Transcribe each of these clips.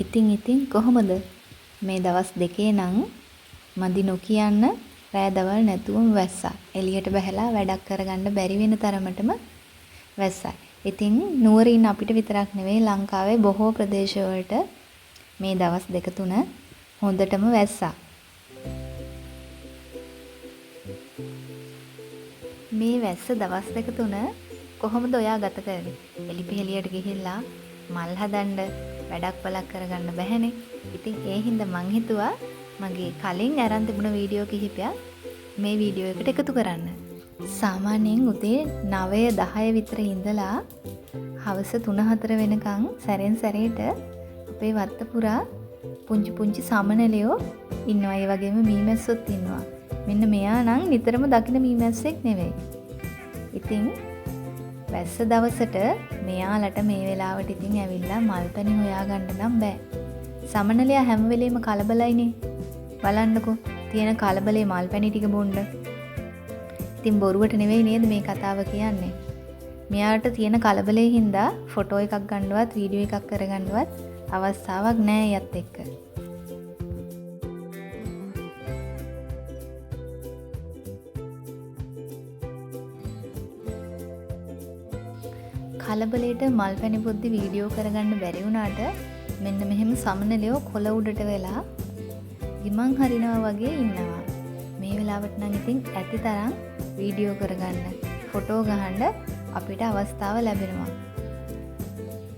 ඉතින් කොහොමද මේ දවස් දෙකේ නම් මදි නොකියන්න රෑ දවල් නැතුවම වැස්සා. එළියට බහැලා වැඩක් කරගන්න බැරි වෙන තරමටම වැස්සා. ඉතින් නුවර ඉන්න අපිට විතරක් නෙවෙයි ලංකාවේ බොහෝ ප්‍රදේශවලට මේ දවස් දෙක තුන හොඳටම වැස්සා. මේ වැස්ස දවස් දෙක තුන කොහොමද ඔයා ගත කරන්නේ? එලිපෙහෙලියට ගිහිල්ලා මල් හදන්න වැඩක් බලක් කරගන්න බැහැනේ. ඉතින් ඒ හින්දා මං හිතුවා මගේ කලින් අරන් තිබුණ වීඩියෝ කිහිපයක් මේ වීඩියෝ එකට එකතු කරන්න. සාමාන්‍යයෙන් උදේ 9 10 විතර ඉඳලා හවස 3-4 වෙනකන් සැරෙන් සැරේට අපේ වත්ත පුරා පුංචි පුංචි සමනලයෝ ඉන්නවා. ඒ වගේම මීමැස්සොත් ඉන්නවා. මෙන්න මෙයා නම් නිතරම දකින මීමැස්සෙක් නෙවෙයි. ඉතින් වැස්ස දවසට මෙයාලට මේ වෙලාවට ඉතින් ඇවිල්ලා මල් පැණි හොයාගන්න නම් බෑ. සමනලයා හැම වෙලේම කලබලයිනේ. බලන්නකෝ තියෙන කලබලේ මල් පැණි ටික බොන්න. ඉතින් බොරුවට නෙවෙයි නේද මේ කතාව කියන්නේ. මෙයාට තියෙන කලබලේ හින්දා ෆොටෝ එකක් ගන්නවත් වීඩියෝ එකක් කරගන්නවත් අවස්ථාවක් නෑ එයත් එක්ක. කලබලයට මල් පැණි බොද්දි වීඩියෝ කරගන්න බැරි වුණාට මෙන්න මෙහෙම සමනලයෝ කොළ උඩට වෙලා ගිමන් හරිනවා වගේ ඉන්නවා. මේ වෙලාවට නම් ඉතින් ඇති තරම් වීඩියෝ කරගන්න, ෆොටෝ ගහන්න අපිට අවස්ථාව ලැබෙනවා.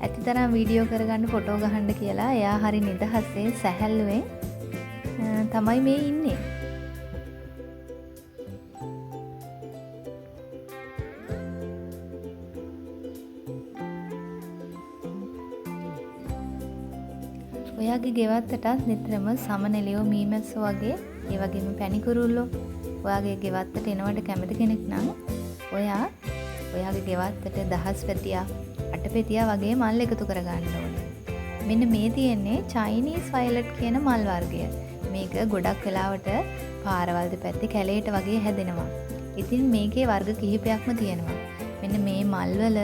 ඇති තරම් වීඩියෝ කරගන්න, ෆොටෝ ගහන්න කියලා එයා හරි නිදහසේ සැහැල්ලුවෙන් තමයි මේ ඉන්නේ. ඔයාගේ ගෙවත්තටත් නිතරම සමනලයෝ මීමැස්සෝ වගේ, ඒ වගේම පැණි කුරුල්ලෝ ඔයාගේ ගෙවත්තට එනවට කැමති කෙනෙක් නම් ඔයා ඔයාගේ ගෙවත්තට දහස් පැතියා, අටපෙතියා වගේ මල් එකතු කරගන්න ඕනේ. මෙන්න මේ තියෙන්නේ චයිනීස් වයලට් කියන මල් වර්ගය. මේක ගොඩක් වෙලාවට පාරවල් දෙපැත්තේ කැලේට වගේ හැදෙනවා. ඉතින් මේකේ වර්ග කිහිපයක්ම තියෙනවා. මෙන්න මේ මල්වල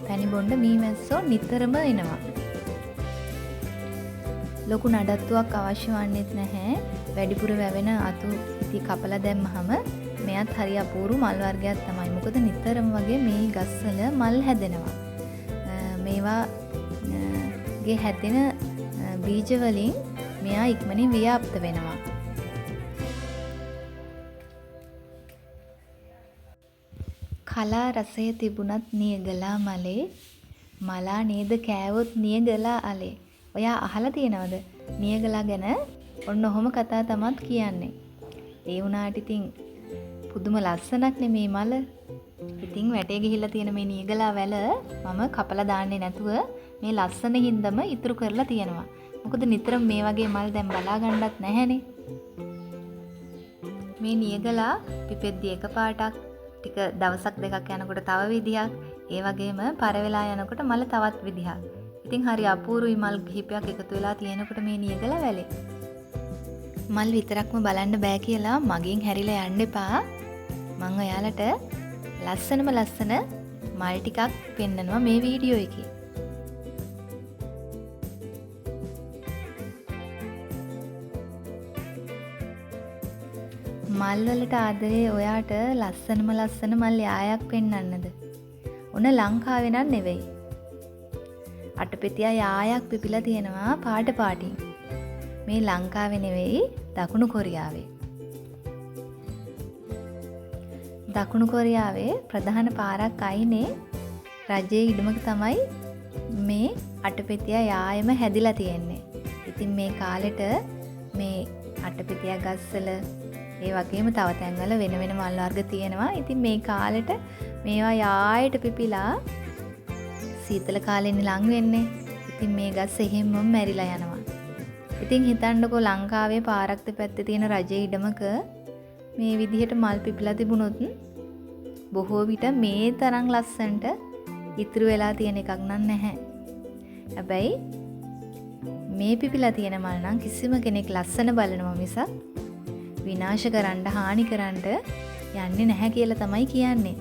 පැණි බොණ්ඩ මීමැස්සෝ නිතරම එනවා. ලොකු නඩත්තුවක් අවශ්‍ය වන්නේත් නැහැ. වැඩිපුර වැවෙන අතු ඉති කපලා දැම්මහම මෙයත් හරි අපූරු මල් වර්ගයක් තමයි. මොකද නිතරම වගේ මේ ගස්වල මල් හැදෙනවා. මේවා ගේ හැදෙන බීජ වලින් මෙයා ඉක්මනින් ව්‍යාප්ත වෙනවා. කලා රසය තිබුණත් නියගලා මලේ, මලා නේද කෑවොත් නියගලා අලේ. ඔයා අහලා තියෙනවද නියගලා ගැන? ඔන්න ඔහොම කතා තමත් කියන්නේ. ඒ වුණාට ඉතින් පුදුම ලස්සනක් නේ මේ මල. ඉතින් වැටේ ගිහිල්ලා තියෙන මේ නියගලා වැල මම කපලා දාන්නේ නැතුව මේ ලස්සන හින්දම ඉතුරු කරලා තියෙනවා. මොකද නිතරම මේ වගේ මල් දැන් බලා ගන්නත් නැහැනේ. මේ නියගලා පිපෙද්දි එක පාටක්, ටික දවසක් දෙකක් යනකොට තව විදිහක්, ඒ වගේම පර වෙලා යනකොට මල තවත් විදිහක්. ඉතින් හරි අපූරුයි මල් කිහිපයක් එකතු වෙලා තියෙනකොට මේ නියගලා වැලේ. මල් විතරක්ම බලන්න බෑ කියලා මගෙන් හැරිලා යන්න එපා. මං ඔයාලට ලස්සනම ලස්සන මල් ටිකක් පෙන්නනවා මේ වීඩියෝ එකේ. මල් වලට ආදරේ ඔයාට ලස්සනම ලස්සන මල් යායක් පෙන්නන්නද? ඔන්න ලංකාවේ නම් නෙවෙයි. අටපෙතියා යායක් පිපිලා තියෙනවා පාට පාටින්. මේ ලංකාවේ නෙවෙයි දකුණු කොරියාවේ. දකුණු කොරියාවේ ප්‍රධාන පාරක් අයිනේ රජයේ ඉඩමක තමයි මේ අටපෙතියා යායම හැදිලා තියෙන්නේ. ඉතින් මේ කාලෙට මේ අටපෙතියා ගස්වල ඒ වගේම තව තැන්වල වෙන වෙන මල් වර්ග තියෙනවා. ඉතින් මේ කාලෙට මේවා යායට පිපිලා සීතල කාලෙන්නේ ලං වෙන්නේ. ඉතින් මේ ගස් එහෙම්ම මැරිලා යනවා. ඉතින් හිතන්නකෝ ලංකාවේ පාරක් දෙපැත්තේ තියෙන රජයේ ඉඩමක මේ විදිහට මල් පිපිලා තිබුණොත් බොහෝ විට මේ තරම් ලස්සනට ඉතුරු වෙලා තියෙන එකක් නම් නැහැ. හැබැයි මේ පිපිලා තියෙන මල් නම් කිසිම කෙනෙක් ලස්සන බලනවා මිසක් විනාශ කරන්න හානි කරන්න යන්නේ නැහැ කියලා තමයි කියන්නේ.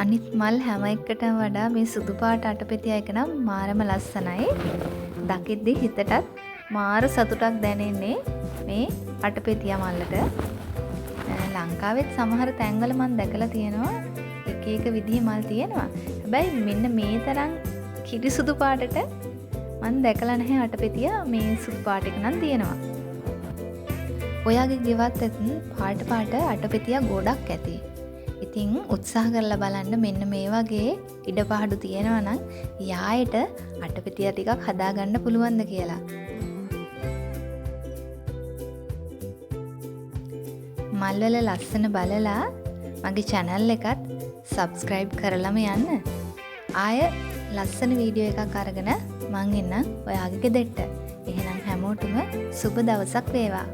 අනිත් මල් හැම එකටම වඩා මේ සුදු පාට අටපෙතියා එක නම් මාරම ලස්සනයි. දකිද්දි හිතටත් මාර සතුටක් දැනෙන්නේ මේ අටපෙතියා මල්ලට. ලංකාවෙත් සමහර තැන්වල මං දැකලා තියෙනවා එක එක විදිහේ මල් තියෙනවා. හැබැයි මෙන්න මේ තරම් කිරි සුදු පාටට මං දැකලා නැහැ අටපෙතියා. මේ සුදු පාට එක නම් තියෙනවා. ඔයාගේ ගෙවත්ත් පාට පාට අටපෙතියා ගොඩක් ඇති. ඉතින් උත්සාහ කරලා බලන්න මෙන්න මේ වගේ ඉඩපහඩු තියෙනවා නම් යායට අටපෙතියා ටිකක් හදාගන්න පුළුවන්ද කියලා. මල්වල ලස්සන බලලා මගේ channel එකත් subscribe කරලම යන්න. ආය ලස්සන වීඩියෝ එකක් අරගෙන මං එන්නම් ඔයාගේ ගෙදරට. එහෙනම් හැමෝටම සුබ දවසක් වේවා.